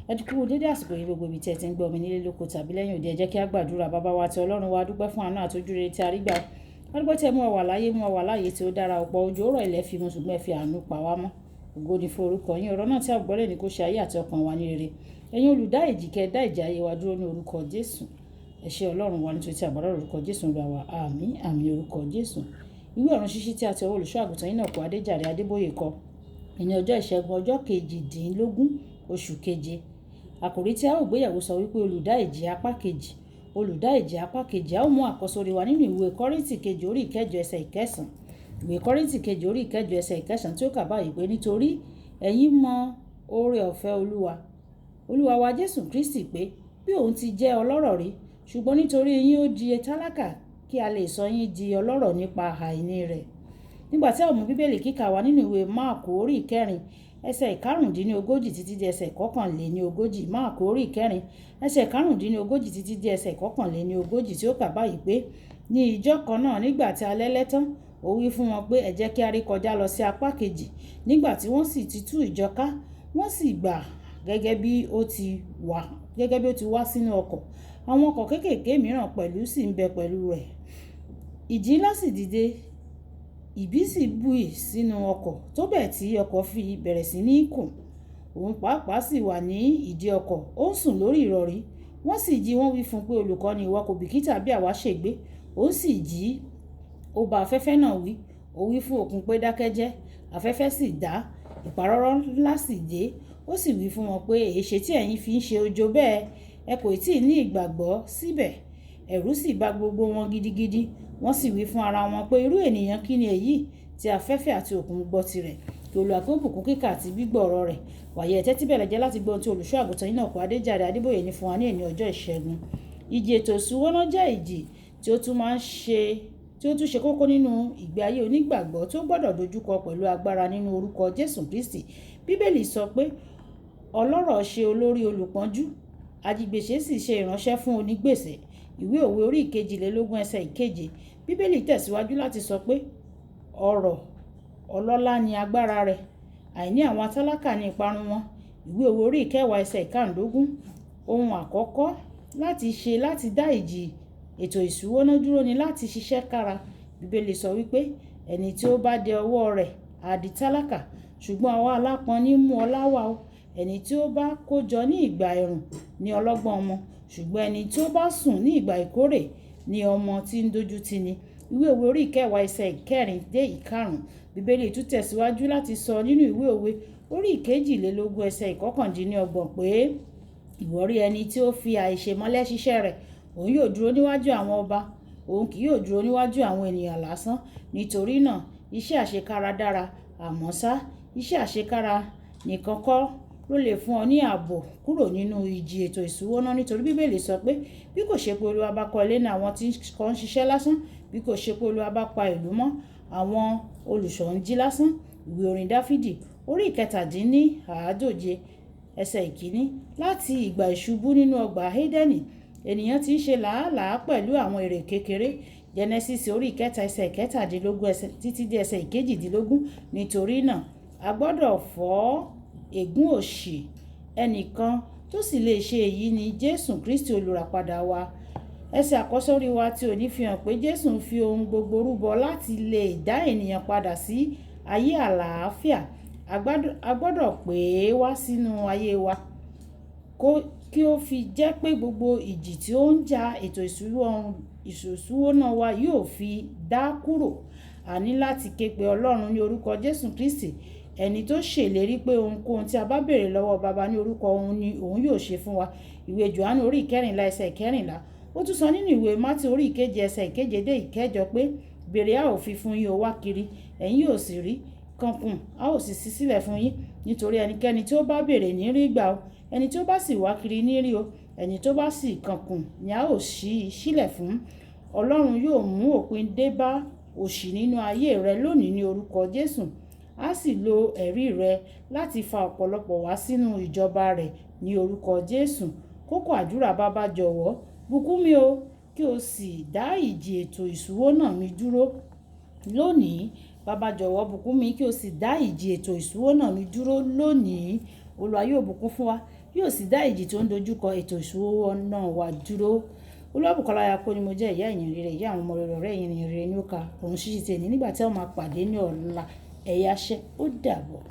Ẹ kú dédé àsìkò yìí gbogbo ibi tí ẹ ti ń gbọ́ mi nílé lóko tàbí lẹ́yìn òde. Ẹ jẹ́ kí a gbàdúrà. Bàbá wa àti Ọlọ́run wa, dúpẹ́ fún àánú àti ojúrere tí a rí gbà. A dúpẹ́ tí ẹ mú wa wà láyé, mú wa wà láàyè tí ó dára. Ọ̀pọ̀ òjò rọ̀, ilẹ̀ fi mu, ṣùgbọ́n ẹ fi àánú pa wá mọ́. Ògo ni fún orúkọ yín. Ọ̀rọ̀ náà tí a gbọ́ lónìí kó ṣe ayé àti ọkàn wa ní rere. Ẹ̀yin olùdá ìjì, kẹ́ dá ìjì ayé wa dúró ní orúkọ Jésù. Ẹ ṣé Ọlọ́run wa, nítorí tí a gbàdúrà lórúkọ Jésù Olúwa wa. Àmín, àmín, orúkọ Jésù. Ìwé ọ̀run ṣíṣí tí a ti ọwọ́ olùṣọ́ àgùntàn yín náà kọ Adéjàre Adébóyè kọ. Ìní ọjọ́ ìṣẹ́gun, ọjọ́ 18 oṣù keje. Àkòrí tí a ó gbéyẹ̀wò sọ wípé olùdá ìjì apá kejì. Olùdá ìjì apá kejì. A ó mú àkọ́sórí wa nínú ìwé Kọ́ríńtì kejì orí 8 ẹsẹ̀ 9. Ìwé Kọ́ríńtì kejì orí 8 ẹsẹ̀ 9 tí ó kà báyìí pé, nítorí ẹ̀yin mọ oore ọ̀fẹ́ Olúwa, Olúwa wa Jésù Kristi, pé bí òun ti jẹ́ ọlọ́rọ̀ rí, ṣùgbọ́n nítorí yín ó di tálákà, kí a lè sọ yín di ọlọ́rọ̀ nípa àìní rẹ̀. Nígbà tí a ó mú Bíbélì kíkà wá nínú ìwé Máàkù orí 4 ẹsẹ̀ 35 títí di ẹsẹ̀ 41. Máàkù orí 4 ẹsẹ̀ 35 títí di ẹsẹ̀ 41 tí ó kà báyìí pé, ní ìjọ kan náà, nígbà tí alẹ́ lẹ́ tán, ó wí fún wọn pé, ẹ jẹ́ kí a rí kọjá lọ sí apá kejì. Nígbà tí wọ́n sì ti tú ìjọ ká, wọ́n sì gbà gẹ́gẹ́ bí ó ti wà, gẹ́gẹ́ bí ó ti wá sínú ọkọ̀. Àwọn ọkọ̀ kéékèèké mìíràn pẹ̀lú sì ń bẹ pẹ̀lú rẹ̀. Ìjì ńlá sì dìde, ìbí sì bì sínú ọkọ̀, tó bẹ́ẹ̀ tí ọkọ̀ fi bẹ̀rẹ̀ sí ní kùn. Òun pàápàá sì wà ní ìdí ọkọ̀, ó ń sùn lórí ìrọ̀rí. Wọ́n sì jí, wọ́n wí fún un pé, olùkọ́ni, ìwọ kò bìkítà bí àwa ṣègbé? Ó sì jí, ó bá afẹ́fẹ́ náà wí. Ó wí fún òkun pé, dákẹ́ jẹ́. Afẹ́fẹ́ sì dá, ìpàrọ̀rọ̀ ńlá sì dé. Ó sì wí fún wọn pé, èéṣe tí ẹ̀yin fi ń ṣe ojo bẹ́ẹ̀? Ẹ kò tí ì ní ìgbàgbọ́ síbẹ̀. Ẹ̀rù sì bà gbogbo wọn gidigidi. Wọ́n sì wí fún ara wọn pé, irú ènìyàn kí ni èyí tí afẹ́fẹ́ àti òkun gbọ́ tirẹ̀? Kí Olúwa kí ó bùkún kíkà àti gbígbọ́ ọ̀rọ̀ rẹ̀. Wàyí, ẹ tẹ́tí bẹ̀lẹ̀ jẹ́ láti gbọ́ ohun tí olùṣọ́ àgùntàn yín náà kọ Adéjàre Adébóyè ní fún wa ní èní ọjọ́ ìṣẹ́gun. Ìjì ètò ìṣúná jẹ́ ìjì tí ó tún máa ń ṣe, tí ó tún ṣe kókó nínú ìgbé ayé onígbàgbọ́ tó gbọ́dọ̀ dojúkọ pẹ̀lú agbára nínú orúkọ Jésù Kristi. Bíbélì sọ pé ọlọ́rọ̀ ṣe olórí olùpọ́njú, ajigbèsè sì ṣe ìránṣẹ́ fún onígbèsè. Ìwé òwe orí 22 ẹsẹ̀ 7. Bíbélì tẹ̀síwájú láti sọ pé ọrọ̀ ọlọ́lá ni agbára rẹ̀, àìní àwọn tálákà ní ìparun wọn. Ìwé òwe orí 10 ẹsẹ̀ 15. Ohun àkọ́kọ́ láti ṣe láti dá ìjì ètò ìṣúná dúró ni láti ṣiṣẹ́ kára. Bíbélì sọ wípé ẹni tí ó bá dẹ ọwọ́ rẹ̀ á di tálákà, ṣùgbọ́n ọwọ́ alápọ́n ní mú ọlá wá o. Ẹni tí ó bá kójọ ní ìgbà ẹ̀rùn ní ọlọ́gbọ́n ọmọ, ṣùgbọ́n ẹni tí ó bá sùn ní ìgbà ìkórè ní ọmọ tí ń dojú ti ni. Ìwé òwe orí 10 ẹsẹ̀ 4 dé 5. Bíbélì tún tẹ̀síwájú láti sọ nínú ìwé òwe orí 22 ẹsẹ̀ 29 pé ìwọ rí ẹni tí ó fi àìṣèmọ́lẹ̀ ṣiṣẹ́ rẹ̀, òun yóò dúró níwájú àwọn ọba, òun kì yóò dúró níwájú àwọn ènìyàn lásán. Nítorí náà, iṣẹ́ àṣekára dára, àmọ́ ṣá, iṣẹ́ àṣekára nìkan kọ́ ló lè fún ọ ní ààbò kúrò nínú ìjì ètò ìṣúná, nítorí Bíbélì sọ pé bí kò ṣe pé Olúwa bá kọ́ ilé náà, àwọn tí kọ́ ń ṣiṣẹ́ lásán, bí kò ṣe pé Olúwa bá pa ìlú mọ́, àwọn olùṣọ́ ń jí lásán. Ìwé orin Dáfídì orí 47 ẹsẹ̀ 1. Láti ìgbà ìṣubú nínú ọgbà Édẹ́nì, ènìyàn tí ń ṣe làálàá pẹ̀lú àwọn èrè kékeré. Jẹ́nẹ́sísì orí 3 ẹsẹ̀ 17 ẹsẹ̀ títí dé ẹsẹ̀ 18. Nítorí náà, a gbọ́dọ̀ fọ́ ègún òṣì. Ẹnìkan tó sì lè ṣe èyí ni Jésù Kristi olùràpadà wa. Ẹsẹ̀ àkọ́sórí wa tí òní fi hàn pé Jésù ń fi ohun gbogbo rúbọ láti lè dá ènìyàn padà sí ayé àlàáfíà. A gbọ́dọ̀ pè é wá sínú ayé wa kí ó fi jẹ́ pé gbogbo ìjì tí ó ń ja ètò ìṣúná wa yóò fi dá kúrò. A ní láti ké pe Ọlọ́run ní orúkọ Jésù Kristi, ẹni tó ṣèlérí pé ohunkóhun tí a bá béèrè lọ́wọ́ Baba ní orúkọ òun ni òun yóò ṣe fún wa. Ìwé Jòhánù orí 14 ẹsẹ̀ 14. Ó tún sọ nínú ìwé Mátíù orí 7 ẹsẹ̀ 7 dé 8 pé béèrè a ó fi fún yín, ó wá kiri, ẹ̀yin yóò sì rí, kankùn a ó sì ṣí sílẹ̀ fún yín. Nítorí ẹnikẹ́ni tí ó bá béèrè ní rí gbà o, ẹni tí ó bá sì wá kiri ní rí o, ẹni tí ó bá sì kankùn ni a ó ṣí sílẹ̀ fún. Ọlọ́run yóò mú òpin dé bá òṣì nínú ayé rẹ lónìí ní orúkọ Jésù. A sì lo ẹ̀rí rẹ láti fa ọ̀pọ̀lọpọ̀ wá sínú ìjọba rẹ̀ ní orúkọ Jésù. Kókó àdúrà: Baba jọ̀wọ́, bùkún mi o, kí o sì dá ìjì ètò ìṣúná mi dúró lónìí. Baba jọ̀wọ́, bùkún mi kí o sì dá ìjì ètò ìṣúná mi dúró lónìí. Olúwa yóò bùkún fún wa Yóò sì dá ìjì tó ń dojúkọ ètò ìṣúná wa dúró. Olúwabùkọ́lá Ayako ni mo jẹ́, ìyá ìyìn rere, ìyá àwọn ọmọ rere, ọ̀rẹ́ ìyìn rere ní ó ka òun ṣíṣí tèmi nígbà tí a ó máa pàdé ní ọ̀la. Ẹ̀yáṣẹ́, ó dàbọ̀.